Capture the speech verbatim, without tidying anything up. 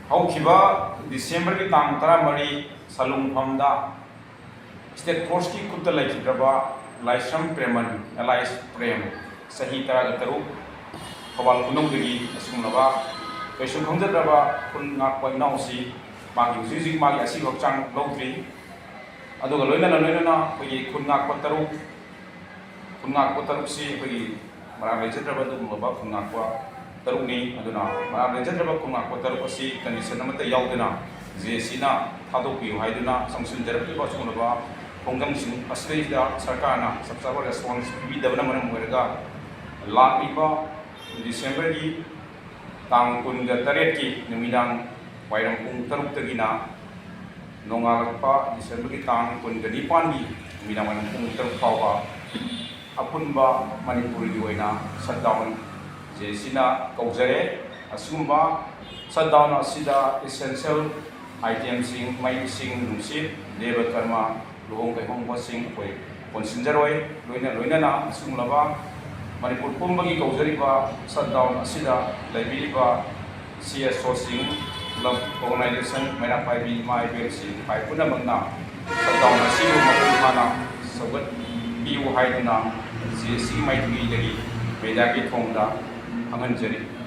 ꯍꯧꯈꯤꯕ ꯗꯤꯁꯦꯝꯕꯔꯒꯤ ꯇꯥꯡ ꯇꯔꯥꯃꯔꯤ ꯁꯂꯨꯡꯐꯝꯗ ꯁ꯭ꯇꯦꯠ ꯐꯣꯔꯁꯀꯤ ꯈꯨꯠꯇ ꯂꯩꯈꯤꯗ꯭ꯔꯕ ꯂꯥꯏꯁ꯭ꯔꯝ ꯄ꯭ꯔꯦꯃꯟ, ꯑꯦꯂꯥꯏꯁ ꯄ꯭ꯔꯦꯝ, ꯆꯍꯤ ꯇꯔꯥꯒ ꯇꯔꯨꯛ, ꯊꯧꯕꯥꯜ ꯈꯨꯅꯧꯗꯒꯤ ꯑꯁꯤꯒꯨꯝꯂꯕ ꯀꯩꯁꯨ ꯈꯪꯖꯗ꯭ꯔꯕ ꯈꯨꯟ ꯉꯥꯛꯄ ꯏꯅꯥꯎꯁꯤ ꯃꯥꯒꯤ ꯍꯧꯖꯤꯛ ꯍꯧꯖꯤꯛ ꯃꯥꯒꯤ ꯑꯁꯤꯕ ꯍꯛꯆꯥꯡ ꯂꯧꯗ꯭ꯔꯤ꯫ ꯑꯗꯨꯒ ꯂꯣꯏꯅꯅ ꯂꯣꯏꯅꯅ ꯑꯩꯈꯣꯏꯒꯤ ꯈꯨꯟ ꯉꯥꯛꯄ ꯇꯔꯨꯛ, ꯈꯨꯟ ꯉꯥꯛꯄ ꯇꯔꯨꯛꯁꯤ ꯑꯩꯈꯣꯏꯒꯤ ꯃꯔꯥꯜ ꯂꯩꯖꯗ꯭ꯔꯕ ꯑꯗꯨꯒꯨꯝꯂꯕ ꯈꯨꯟ ꯉꯥꯛꯄ ꯇꯔꯨꯛꯅꯤ꯫ ꯑꯗꯨꯅ ꯃꯔꯥꯜ ꯂꯩꯖꯗ꯭ꯔꯕ ꯈꯨꯟ ꯉꯥꯛꯄ ꯇꯔꯨꯛ ꯑꯁꯤ ꯀꯟꯗꯤꯁꯟ ꯑꯃꯠꯇ ꯌꯥꯎꯗꯅ ꯖꯦ ꯑꯦꯁ ꯁꯤꯅ ꯊꯥꯗꯣꯛꯄꯤꯌꯨ ꯍꯥꯏꯗꯨꯅ ꯆꯪꯁꯤꯟꯖꯔꯛꯂꯤꯕ ꯑꯁꯤꯒꯨꯝꯂꯕ ꯈꯣꯡꯖꯪꯁꯤꯡ ꯑꯁꯤꯗꯩꯁꯤꯗ ꯁꯔꯀꯥꯔꯅ ꯆꯞ ꯆꯥꯕ ꯔꯦꯁꯄꯣꯟꯁ ꯄꯤꯕꯤꯗꯕꯅ ꯃꯔꯝ ꯑꯣꯏꯔꯒ ꯂꯥꯛꯂꯤꯕ ꯗꯤꯁꯦꯝꯕꯔꯒꯤ ꯇꯥꯡ ꯀꯨꯟꯒ ꯇꯔꯦꯠꯀꯤ ꯅꯨꯃꯤꯗꯥꯡ ꯋꯥꯏꯔꯝ ꯄꯨꯡ ꯇꯔꯨꯛꯇꯒꯤꯅ ꯅꯣꯡꯉꯥꯜꯂꯛꯄ ꯗꯤꯁꯦꯝꯕꯔꯒꯤ ꯇꯥꯡ ꯀꯨꯟꯒ ꯅꯤꯄꯥꯟꯒꯤ ꯅꯨꯃꯤꯗꯥꯡ ꯋꯥꯏꯔꯝ ꯄꯨꯡ ꯇꯔꯨꯛ ꯐꯥꯎꯕ ꯑꯄꯨꯟꯕ ꯃꯅꯤꯄꯨꯔꯒꯤ ꯑꯣꯏꯅ ꯁꯠꯗꯥꯎꯟ ꯖꯦ ꯑꯦꯁ ꯁꯤꯅ ꯀꯧꯖꯔꯦ꯫ ꯑꯁꯤꯒꯨꯝꯕ ꯁꯠꯗꯥꯎꯟ ꯑꯁꯤꯗ ꯏꯁꯦꯟꯁꯤꯌꯦꯜ ꯑꯥꯏꯇꯦꯝꯁꯤꯡ, ꯃꯩ, ꯏꯁꯤꯡ, ꯅꯨꯡꯁꯤꯠ, ꯗꯦꯕ ꯀꯔꯃ, ꯂꯨꯍꯣꯡ ꯀꯩꯍꯣꯡꯕꯁꯤꯡ ꯑꯩꯈꯣꯏ ꯀꯣꯟꯁꯤꯟꯖꯔꯣꯏ꯫ ꯂꯣꯏꯅ ꯂꯣꯏꯅꯅ ꯑꯁꯤꯒꯨꯝꯂꯕ ꯃꯅꯤꯄꯨꯔ ꯄꯨꯝꯕꯒꯤ ꯀꯧꯖꯔꯤꯕ ꯁꯠꯗꯥꯎꯟ ꯑꯁꯤꯗ ꯂꯩꯕꯤꯔꯤꯕ ꯁꯤ ꯑꯦꯁ ꯑꯣꯁꯤꯡ, ꯀ꯭ꯂꯕ, ꯑꯣꯔꯒꯅꯥꯏꯖꯦꯁꯟ, ꯃꯩꯔꯥ ꯄꯥꯏꯕꯤ ꯏꯃꯥ ꯏꯕꯦꯜꯁꯤꯡ, ꯏꯄꯥ ꯄꯨꯝꯅꯃꯛꯅ ꯁꯠꯗꯥꯎꯟ ꯑꯁꯤꯕꯨ ꯃꯄꯨꯡ ꯐꯥꯅ ꯁꯧꯒꯠꯄꯤꯌꯨ ꯍꯥꯏꯗꯨꯅ ꯖꯦ ꯑꯦꯁ ꯁꯤꯒꯤ ꯃꯥꯏꯀꯩꯗꯒꯤ ꯃꯦꯗꯤꯌꯥꯒꯤ ꯊꯣꯡꯗ ꯈꯪꯍꯟꯖꯔꯤ꯫